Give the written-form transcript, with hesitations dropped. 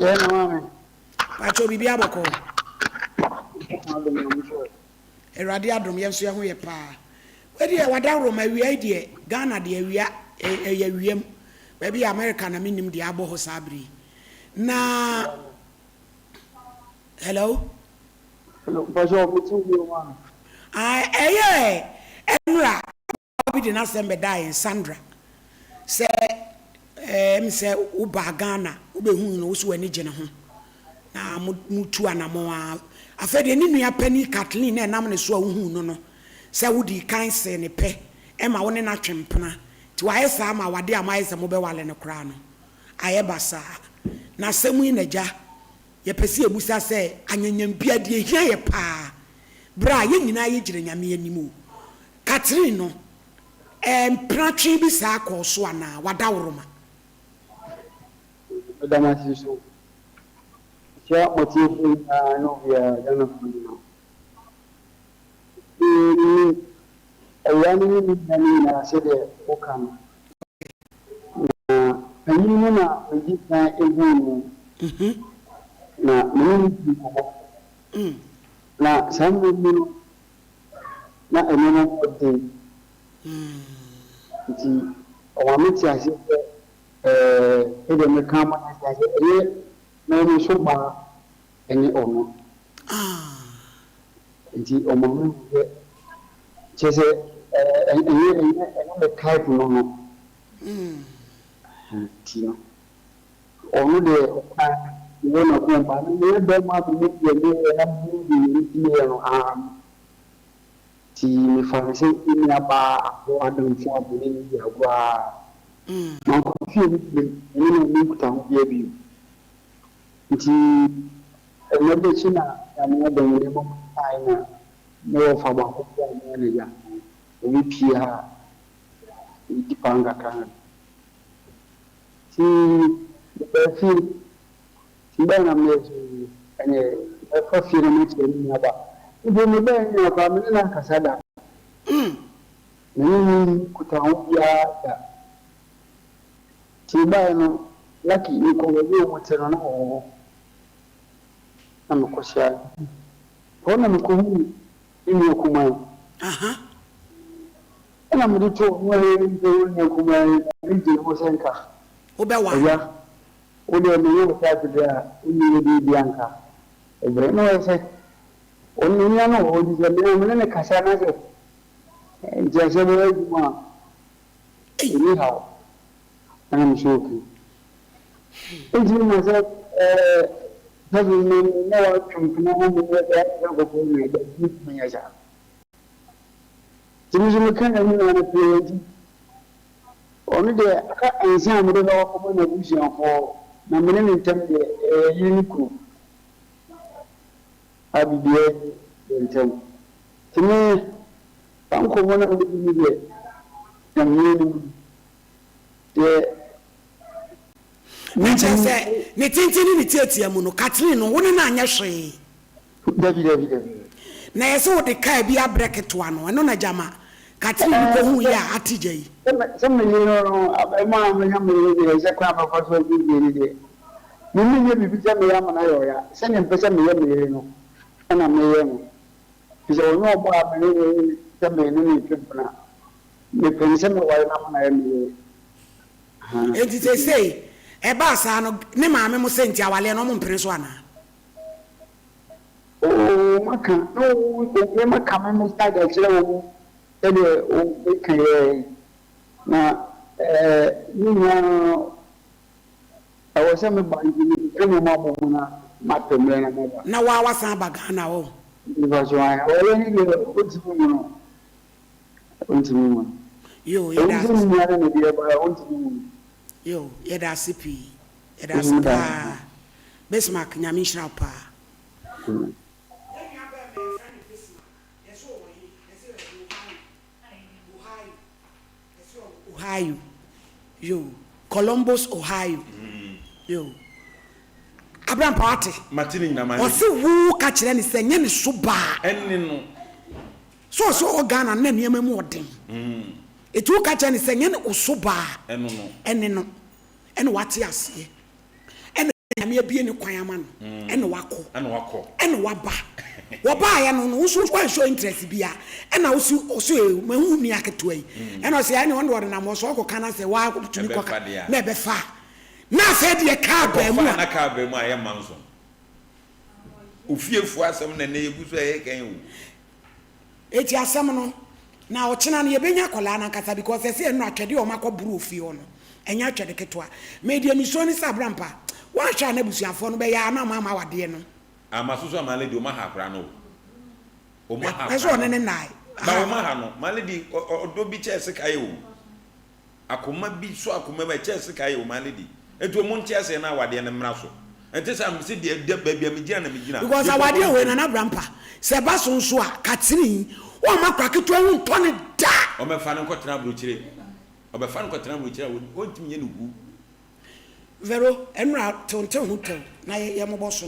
Yɛn na maame. Pakyɛw biribi abɔkɔɔ. Adom na mo so. Awurade adom yɛn nso yɛn ho yɛ paa. Wei deɛ wadaworo ma awia yi deɛ Ghana deɛ awia ɛyɛ awia mu. Baabi yɛ America na mennim deɛ abɔ hɔ saa bere yi. Na hello. Hello, mpakyɛw mo ti bi maame. Ah, ɛyɛ ɛnura bi de n'asɛm bɛdaa yɛn Sandra sɛ ɛɛm sɛ wobaa Ghana wobɛhuu no wo so w'ani gye ne ho na motu anamɔn a afei deɛ ne nua panin Kathleen na ɛnam ne so a wohuu no no sɛ wodii kan see ne pɛ ɛma wo ne no atwe mpena nti wayɛ saa ma wade a moayɛ sɛ mobɛwale no koraa no ayɛ basaa na asɛm yi na gya yɛpɛ sɛ yɛbusa sɛ anyanyambia deɛ ɛhia yɛ paa berɛ a yɛn nyinaa yɛgyina Nyame anim o Catherine no, ɛɛ mpenatwe bi saa kɔɔ so anaa? W'adaworoma. Meda mo ase nso. Mekyia mo atiefoɔ nyinaa ne obiara, Ghanafoɔ nyinaa. Menim awuraa no ne ne nua no nyinaa sɛdeɛ woka no. Na panin no na medi kan huu no, na me ne no dii nkɔmmɔ. Na saa mmerɛ mu no, na nneɛma mu yɛ den. Nti ɔma me te aseɛ sɛ ɛɛ sɛdeɛ meka ama no ate aseɛ ɛyɛ me me so baa ɛne ɔno. Nti ɔma me hu sɛ kyerɛ sɛ ɛɛ ɛnyɛ ɛnyɛ ɛnyɛ me type no no. Nti no ɔno deɛ ɔka mewɔ n'akoma mu but me meyɛ bɛrima a menim deɛ meyɛ na menim deɛ metumi yɛ no aa. Nti mefa no sɛ me nuabaa agorɔ adamfo a me ne no di agorɔ ara. Mankɔ fie no bio, me ne no anni nkutaho biara bio. Nti ɛnnɛ da akyi na Nyame adom nneɛma mu sesaeɛ na me wɔfa baako bi a meyɛ no ya no, ɔbɛpie ha a yɛdi paa nkakrankakra. Nti mebaa fie. Nti bɛn na meyɛ so yi? Ɛneɛ mɛfa fie na makyerɛ me nua ba. Mpo me bɛn nua koraa me ne no ankasa da. Me ne no nni nkutaho biara da. Nti mebaeɛ no, Lucky mekɔɔ baabi a wɔte no na ɔwɔ hɔ. Na mekɔhyiaa no. Hɔ na mekɔhuu me nua kumaa yi. Ɛna mede too ɔno a ɛnim sɛ wo nua kumaa yi m'ani gye ne ho sɛ nka Wobɛware. Agya. Wo deɛ me ne wo te ase deɛ a, wo nni wo deɛ bi anka ɛbrɛ na ɔyɛ sɛ ɔno ne nua no wɔ hɔ nti sɛ me a me ne no kasa na sɛ nteaseɛ bɛyɛ adwuma a ɛnni haw ɛna me sɛ okay nti me ma sɛ ɛɛ sɛbi me ne watwe mpena na me yɛ deɛ ayɛ sɛ kɔkɔɔ na ɛda bi ntumi nyɛ saa nti me nso meka na me nua no pɛɛ nti Ɔno deɛ, aka nsa a mede bɛkɔ akɔma n'abusuafoɔ, na me ne no ntam deɛ, ɛyɛ yere ne kunu a biribiara nni yɛn ntam. Nti me, saa nkɔmmɔ no a modi no deɛ, Nyame anim deɛ, Na kyerɛ mentumi. sɛ, ne tenten ne ne tiatia mu no, Kathleen no, wo ne no anyɛ hwee. Dabi, dabi, dabi. Na ɛyɛ sɛ wode kaa bi abrɛ ketewa no, ɛno na gyama Catherine no kɔhuu yɛ a ate gya yi. Sɛ me yere no no, abarimaa a manya me yere deɛ, sɛ kwan a mɛfa so asiesie no deɛ, me menyɛ biribi sɛ meyɛ ama no ayɛ ɔya. Sɛdeɛ mepɛ sɛ meyɛ me yere no na meyɛ no. Ɛfiri sɛ ɔnyɛ ɔbaa a me ne no sɛ me ne no retwe mpena. Mepɛ no sɛ mɛware no ama no ayɛ me yere. Ahaa. Enti seesei ɛbaa saa no, ne maame mo sɛ nti awaleɛ no wɔmpene so anaa? Oo maka na wo me maka me me side akyerɛ wo sɛdeɛ wo meka yɛ yi na ɛɛ ne nyinaa no ɛwɔ sɛ me ba nti me keka nneɛma abɔ mu na mapɛ mmerɛ na maba. Na waa wasan aba Ghana oh. Mepa kyɛw ae ɔyɛ ne deɛ ɔntumi nwu no ɔntumi nwu no Yoo ɛwom yɛda sɛ ne nua ne ne deɛ but ɔntumi nwu no. Yoo yɛda ase pii yɛda ase paa Bismarck Nyame nhyira wo paa. Yɛn nua bɛɛma yɛfrɛ no Bismarck yɛse ɔwɔ he yɛse ɔwɔ Ohio Ohio yɛse ɔwɔ Ohio yoo Columbus Ohio yoo Abrampa wate Mate ne nyinaa mate. ɔse wo ka kyerɛ ne sɛ nyɛ ne so baa Ɛne no. So ɔse ɔwɔ Ghana no na nneɛma mu ɔden eti wo ka kyerɛ ne sɛ nyɛ ne wo so baa Ɛno no. ɛne no ɛna wate aseɛ ɛna. Nyame abue ne kwan ama no ɛna wakɔ ɛna waba. Wɔbaeɛ no no wo nso woan show interest biaa ɛna wo so ɔso ee mahu wo nua ketewa yi ɛna ɔse ɛne ɔno deɛ ɔdenam hɔ so ɔkɔka na sɛ woatumi kɔka na ɛbɛfa a na afei deɛ kaa baa mu a. Na kaa baa mu a ɛyɛ manso. Ofiefoɔ asɛm na ɛnɛ yɛgu so a yɛreka yi o. Eti asɛm no, na ɔkyena no yɛbɛnya akwadaa no ankasa because ɛsɛ ɛno atwɛdeɛ a wɔakɔ boro wɔ fie hɔ no, ɛnyɛ atwɛde ketewa. Me deɛ mesuro ne sɛ Abrampa, woanhwɛ a na abusuafoɔ no bɛyɛ a na wɔama awadeɛ no. Ah masoso a my lady ɔma ha akora no o. Ɔma ha Ɛsɛ akora ɔne no. ne nnae. Ba ɔma ha no. My lady ɔdɔ bi kyɛɛ sekae o. Akoma bi sɔ akoma mu a ɛkyɛɛ sekae o my lady. Nti ɔmo nte aseɛ na awadeɛ no mmra so. Ɛnte saa mese deɛ da baabi a megyina na megyina. Because Yɛkɔ awadeɛ wei kɔ Nana Abrampa sɛ ɛba so nso a Catherine wɔmma akora ketewa ho ntɔ no da. Ɔmɛfa no nkɔtena abrokyire. Ɔbɛfa no kɔtena abrokyire a ɔntumi nyɛ no hu. Vero, ɛnora tew ntew ho tɛw na yɛ yɛ mmɔbɔ so.